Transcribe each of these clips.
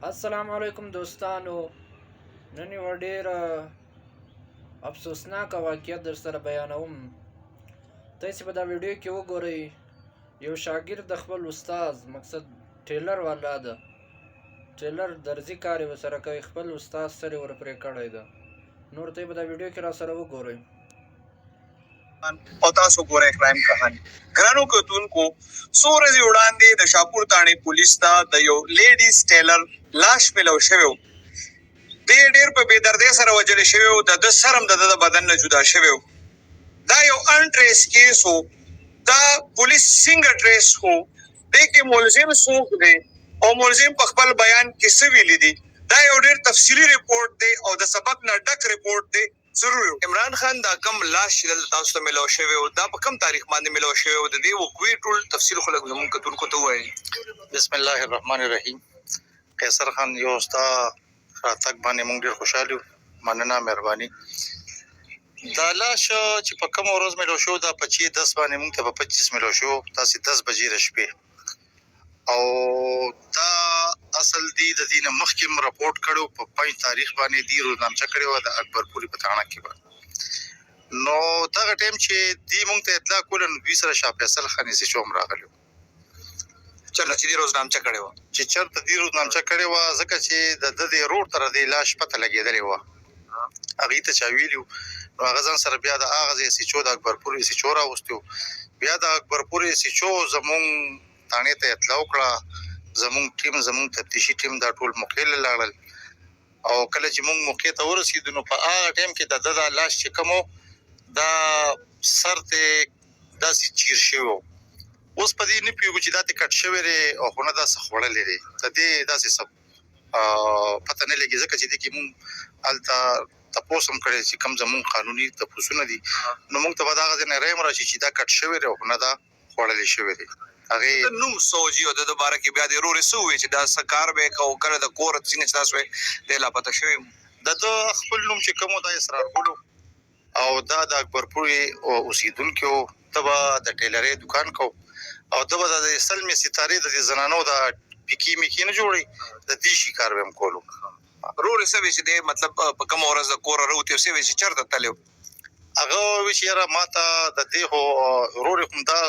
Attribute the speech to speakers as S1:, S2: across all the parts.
S1: السلام علیکم دوستانو، نن یوه ډېره افسوسناکه واقعه در سره بیانوم. تاسې په دا ویډیو کې وګورئ، یو شاګرد د خپل استاد، مقصد ټیلر والا ده، ټیلر درزي کار یې ورسره کوي، خپل استاد سر یې ورپرې کړی ده. نور ته په دا ویډیو کې را سره وګورئ.
S2: او تاسو ګورئ کرایم کهانی. ګرانو کتونکو، څو ورځې وړاندې د شاپور تاڼې پولیس ته د یو لیډیز ټیلر لاش ملو شوی و. دی ډېر په بې دردۍ سره وژل شوی و، د ده سر هم د ده د بدن نه جدا شوی و. دا یو انټریس کیس و. دا پولیس څنګه ټریس کو؟ دې کې ملزم څوک دی او ملزم په خپل بیان کې څه ویلي دي؟ دا یو ډېر تفصیلي رپورټ دی او د سبق نه ډک رپورټ دی. ضرور عمران خان، دا کم لاش چې دلته تاسو ته ملو شوی و، دا په کم تاریخ باندې ملو شوی و؟ د دې وقوع ټول تفصیل خو لږ زموږ کتونکو ته ووایئ.
S3: بسم الله الرحمن الرحیم. قیصر خان، یو ستا راتګ باندې مونږ ډیر خوشحال یو، مننه، مهرباني. دا لاش چې په کوم ورځ ملو شو، دا 25/10 باندې مونږ ته په 25 ملو شو، تاسې 10 بجې د شپې. او دا اصل دی د دې نه مخکې هم رپورټ کړو، په 5 تاریخ باندې دی روزنامچه کړې وه د اکبرپورې په تاڼه کې به. نو دغه ټایم چې دی مونږ ته اطلاع کوله، نو دوی سره شاه فیصل خان ایس ایچ او هم راغلی و.
S2: چېرته چې دې روزنامچه کړې وه؟
S3: چې چېرته دې روزنامچه کړې وه، ځکه چې د ده د ورور تر دې لاش پته لګېدلې وه، هغې ته چا ویلي وو، نو هغه ځان سره بیا د هغه ځای ایس ایچ او، د اکبرپور ایس ایچ او راوستی و. بیا د اکبرپور ایس ایچ او زمونږ تاڼې ته اطلاع وکړه. زمونږ ټیم، زمونږ تفتیشي ټیم دا ټول موقع له لاړل، او کله چې مونږ موقع ته ورسېدو، نو په هغه ټایم کې د ده دا لاش چې کوم و، دا سر ته داسې چیر شوی و. اوس په دې نه پوهېږو چې دا ترې کټ شوی دی او خو نه دا څه خوړلی دی، د دې داسې څه پته نه لګي، ځکه چې دې کې مونږ هلته تپوس هم کړی چې کوم زمونږ قانوني تپوسونه دي، نو مونږ ته به د هغه ځای نه ریم راشي چې دا کټ شوی دی او خو نه دا خوړلی شوی دی. هغې
S2: د نوم څه و جي؟ او د ده باره کې بیا د ورور یې څه وویل چې دا څه کار به یې کوو، کله د کوره څنګه چې تاسو یې دی لاپته شوی؟
S3: د ده خپل نوم چې کوم و، دا اسرار ګل او دا د اکبرپورې اوسېدونکی و. ده به د ټیلرۍ دوکان کو، او ده به د سلمې ستارې، د دې زنانو د پیکې میکې نه جوړوي، د دې شي کار به هم کولو.
S2: ورور یې څه ویل چې دی مطلب په کومه ورځ د کوره راوتی او څه ویل چې چېرته تللی و؟
S3: هغه وویل چې یاره ما ته د دې خو، ورور یې هم دا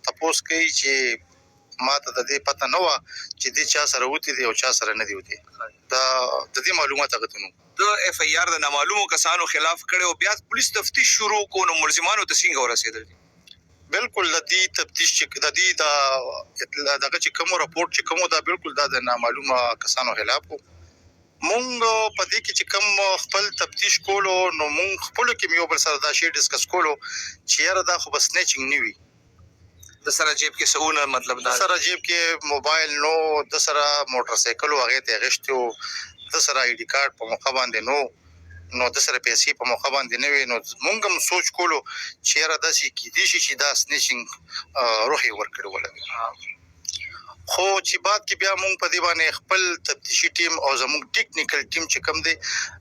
S3: تپوس کوي چې ما ته د دې پته نه وه چې دې چا سره وتی دی او چا سره نه دی وتی، دا د دې معلومات هغه ته نه.
S2: د ایف آی آر د نامعلومو کسانو خلاف کړی او بیا پولیس تفتیش شروع کړو، نو ملزمانو ته څنګه ورسېدل؟
S3: بالکل، د دې تفتیش چې د دې د دغه چې کوم رپورټ چې کوم، دا بالکل دا د نامعلومه کسانو خلاف وو. مونږ په دې کې چې کوم خپل تفتیش کولو، نو مونږ خپلو کې یو بل سره دا شی ډسکس کولو چې یاره دا خو به سنیچینګ نه وي.
S2: د سره جیب کې څه ونه؟ مطلب
S3: دا سره جیب کې موبایل نو، د سره موټر سایکل هغه ته غشتو، د سره آی ډي کارت په موقع باندې نو، نو د سره پیسې په موقع باندې نه وي. نو مونږ هم سوچ کولو چې یاره داسې کېدی شي چې دا سنیچینګ روح یې ورکړی ولګي. خو چې بعد کې بیا مونږ په دې باندې خپل تفتیشي ټیم او زموږ ټیکنیکل ټیم چې کوم دی،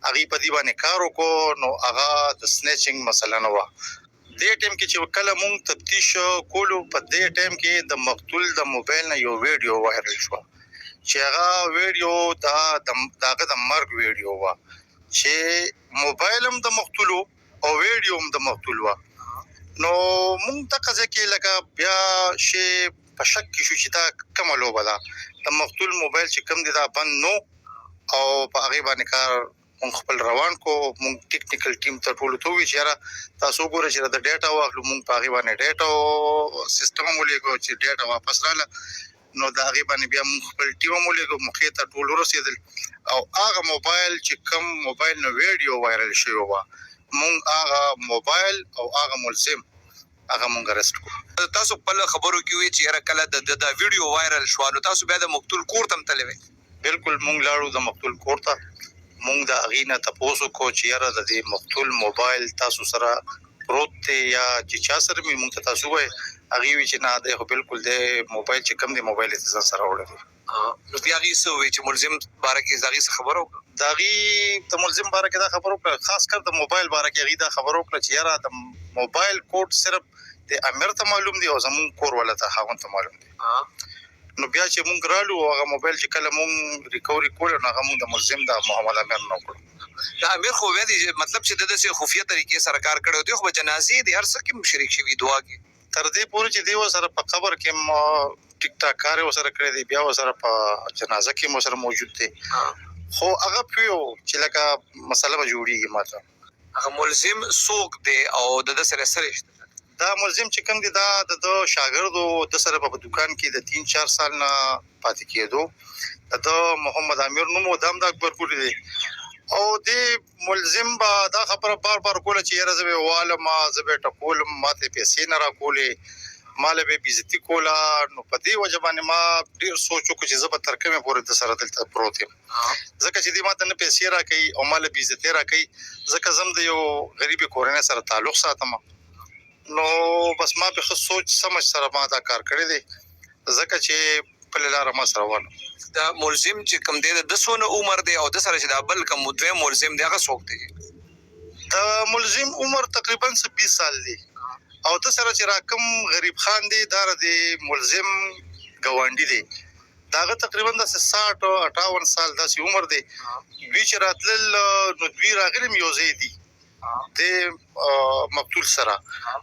S3: هغې په دې باندې کار وکړو، نو هغه د سنیچینګ مسله نه وه. دې ټیم کې چې کله مونږ تفتیش کولو، په دې ټیم کې د مقتول د موبایل نه یو ویډیو وایرل شوه، چې هغه ویډیو دا د هغه د مرګ ویډیو وه، چې موبایل هم د مقتول او ویډیو هم د مقتول وه. نو مونږ دغه ځای کې لکه بیا شی په شک کې شو چې دا کومه لوبه ده. د مقتول موبایل چې کوم دی، دا بند نو، او په هغې باندې کار مونږ خپل روان کو. مونږ ټیکنیکل ټیم ته ټولو ته وویل چې یاره تاسو وګورئ چې د ډیټا واخلو. مونږ په هغې باندې ډیټا سیستم هم ولېږو، چې ډیټا واپس راله، نو د هغې باندې بیا مونږ خپل ټیم هم ولېږو، موقع ته ټول ورسېدل، او هغه موبایل چې کوم موبایل نه ویډیو وایرل شوی وه، مونږ هغه موبایل او هغه ملزم هغه مونږ ارست کړو.
S2: تاسو خپل خبرو کې وی چې یاره کله د دا ویډیو وایرل شو، نو تاسو بیا د مقتول کور ته هم تللی وئ؟
S3: بالکل، مونږ لاړو د مقتول کور ته. مونږ د هغې نه تپوس وکړو چې یاره د دې مقتول موبایل تاسو سره پروت دی یا چې چا سره مې، مونږ ته تاسو ووایئ. هغې وی چې نه، دی خو بالکل دی موبایل چې کوم دی، موبایل یې ځان سره وړی دی.
S2: نو بیا هغې څه وویل چې ملزم باره کې د هغې څه خبره وکړه؟
S3: د هغې د ملزم باره کې دا خبره وکړه، خاص کر د موبایل باره کې هغې دا خبره وکړه چې یاره د موبایل کوډ صرف د امیر ته معلوم دی او زمونږ کور والا ته، خاوند ته معلوم دی. نو بیا چې مونږ رالو، هغه موبایل چې کله مونږ ریکوري کوله، نو هغه مونږ د ملزم د محمد امیر نه وکړو.
S2: دا امیر خو بیا دی، مطلب چې د داسې خفیه طریقې سره کار کړی دی، خو به جنازې دی هر څه کې شریک شوي، دعا کې.
S3: تر دې پورې چې دی ورسره په قبر کې ټیک ټاک کار یې ورسره کړی دی، بیا ورسره په جنازه کې هم ورسره موجود دی، خو هغه پوه و چې لکه مسله به جوړیږي ماته.
S2: هغه ملزم څوک دی او د ده سره څه رشته؟
S3: دا ملزم چې کوم دی، دا د ده شاګرد و، ده سره په دوکان کې د 3-4 سال نه پاتې کېدو. د ده محمد امیر نوم و، دا هم د اکبرپورې دی. او دې ملزم به دا خبره بار بار کوله چې یاره زه به یې والم، زه به یې ټکولم، ما ته یې پیسې نه راکولې، ما له به یې بېعزتي کوله. نو په دې وجه باندې ما ډېر سوچ وکړو چې زه به تر کومې پورې ده سره دلته پروت یم، ځکه چې دی ما ته نه پیسې راکوي او ما له بېعزتي راکوي، ځکه زه هم د یو غریبې کورنۍ سره تعلق ساتم. نو بس ما په ښه سوچ سمج سره ما دا کار کړی دی، ځکه چې بله لاره ما سره ونه.
S2: دا ملزم چې کوم دی، د ده څونه عمر دی، او ده سره چې دا بل کوم دویم ملزم دی، هغه څوک دی؟
S3: د ملزم عمر تقریبا څه 20 سال دی، او ده سره چې راکم غریب خان دی، دا د ملزم ګاونډي دی، د هغه تقریبا داسې 60 58 سال داسې عمر دی. دوی چې راتلل، نو دوی راغلي هم یو ځای دي د مقتول سره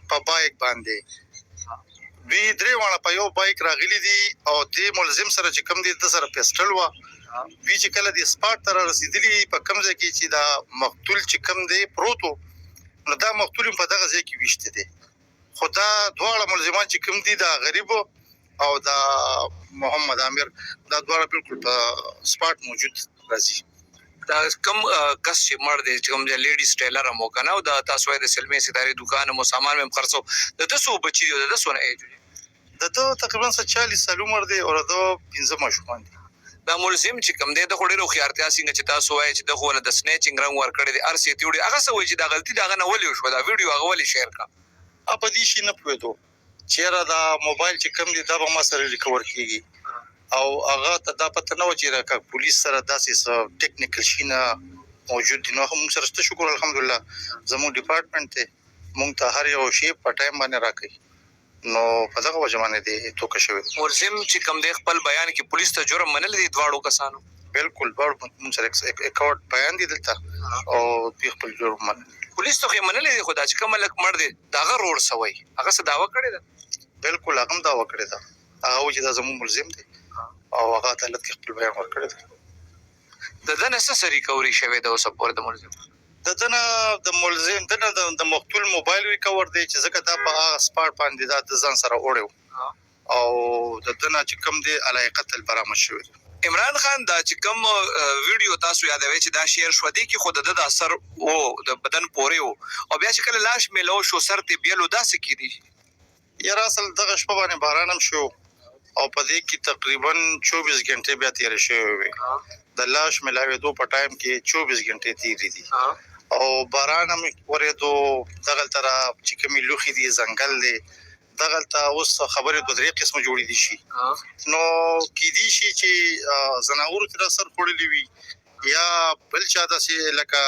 S3: په بایک باندې. دوی درې واړه په یو بایک راغلي دي، او دې ملزم سره چې کوم دی، ده سره پیسټل وه. دوی چې کله دې سپاټ ته رارسېدلي، په کوم ځای کې چې دا مقتول چې کوم دی پروت و، نو دا مقتول هم په دغه ځای کې ویشتی دی. خو دا دواړه ملزمان چې کوم دي، دا غریب او دا محمد امیر، دا دواړه بالکل په سپاټ موجود راځي.
S2: دا کوم کس چې مړ دی، چې کوم لیډیز ټیلر هم و که نه، او دا تاسو وایئ د سلمې ستارې دوکان هم و، سامان مې هم خرڅو، د ده څو بچي دي او د ده څونه ایج دی؟
S3: د ده تقریبا څه 40 سال عمر دی، او د ده 5 ماشومان دي.
S2: دا ملزم چې کوم دی، د خو ډېر هوښیارتیا، څنګه چې تاسو وایئ چې ده خو له د سنیچینګ رنګ ورکړی دی، هر څه یې ترې وړي. هغه څه وایي چې دا غلطي د هغه نه ولې وشوه، دا ویډیو هغه ولې شیر کړه؟
S3: په دې شي نه پوهېدو چې یاره دا موبایل چې کوم دی، دا به ما سره ریکور کېږي، او هغه ته دا پته نه وه چې لکه پولیس سره داسې څه ټیکنیکل شي نه موجود دي. نو هغه موږ سره شته، شکر الحمدلله، زموږ ډپارټمنټ دی، موږ ته هر یو شی په ټایم باندې راکوي، نو په دغه وجه باندې دی توکه شوی.
S2: ملزم چې کوم دی، خپل بیان کې پولیس ته جرم منلی دی دواړو کسانو؟
S3: بالکل، دواړو موږ سره ریکارډ بیان دی دلته، او دوی خپل جرم منلی.
S2: پولیس ته خو یې منلی دی، خو دا چې کوم هلک مړ دی، د هغه رور څه وایي؟ هغه څه دعوه کړې ده؟
S3: بالکل، هغه هم دعوه کړې ده. هغه وایي چې دا زموږ ملزم دی، او هغه عدالت کې خپل بیان ورکړی دی.
S2: د ده نه څه ریکوري شوې ده اوسه پورې د ملزم؟
S3: د ده نه، د ملزم د نه د مقتول موبایل ریکور دی، چې ځکه دا په هغه سپاټ باندې دا د ځان سره اوړی و، او د ده نه چې کوم دی علی قتل برآمد شوی دی.
S2: عمران خان، دا چې کوم ویډیو تاسو یادوي چې دا شیر شو، دې کې خو د ده د سر و د بدن پورې و، او بیا چې کله لاش میلو شو، سر ته بیلو، داسې کېدی شي؟
S3: یاره اصل دغه شپه باندې باران هم شو، او په دې کې تقریبا 24 غنټې بیا تېرې شوې وې. د لاش ملاوېدو په ټایم کې 24 غنټې تېرې دي، او باران هم ورېدو. دغلته را چې کومې لوښي دي، ځنګل دی دغلته، اوس خبرې دوه درې قسمه جوړېدی شي. نو کیدی شي چې ځناورو ترې سر خوړلی وي، یا بل چا داسې لکه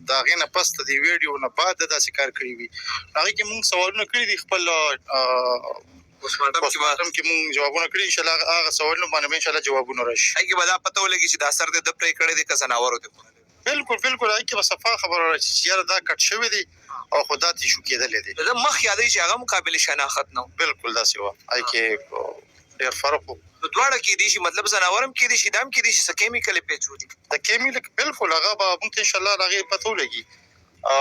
S3: د هغې نه پس، د دې ویډیو نه بعد داسې کار کړی وي. هغې کې مونږ سوالونه کړي دي، خپل
S2: پوسټ مارټم کې به
S3: پوسټ کې مونږ جوابونه کړي. ان شاء الله هغه سوالونه باندې به ان شاء الله جوابونه راشي.
S2: هغې کې به دا پته ولګي چې دا سر دې ده پرې کړی دی که ځناورو دې خوړلی.
S3: بالکل بالکل، هغې کې به صفا خبره راشي چې یاره دا کټ شوی دی او خو دا تیشو کېدلی دی.
S2: د ده مخ یادوي چې هغه هم قابل شناخت نه و؟
S3: بالکل داسې وه، هغې کې ډېر فرق و.
S2: نو دواړه کېدی شي، مطلب ځناور هم کېدی شي، دا هم کېدی شي څه کیمیکل یې پیچولي.
S3: د کیمیکل بالکل، هغه به مونږ ته ان شاء الله د هغې پته ولګي. او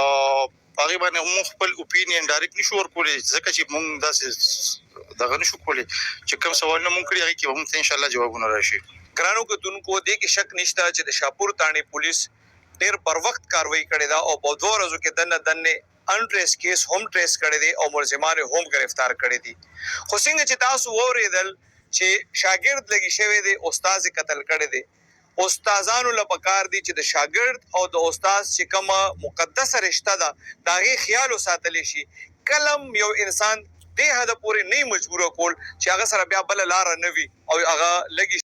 S3: په هغې باندې مونږ خپل اوپینین ډایرکټ نشو ورکولی، ځکه چې مونږ داسې دغه نشو کولی چې کوم سوالونه مونږ کړي، هغې کې به مونږ ته ان شاء الله جوابونه راشي.
S2: ګرانو کتونکو، دې کې شک نشته چې د شاپور تاڼې پولیس ډېر بر وخت کاروایی کړې ده، او په 2 ورځو کې دننه دننه انټریس کیس هم ټریس کړی دی او ملزمان یې هم گرفتار کړي دي. خو څنګه چې تاسو واورېدل چې شاګرد لګي شوی دی، استاد یې قتل کړی دی. استادانو له پکار دي چې د شاګرد او د استاد چې کومه مقدسه رشته ده، د هغې خیال وساتلی شي. کله هم یو انسان دې حده پورې نه مجبوره کول چې هغه سره بیا بله لاره نه وي او هغه لګي.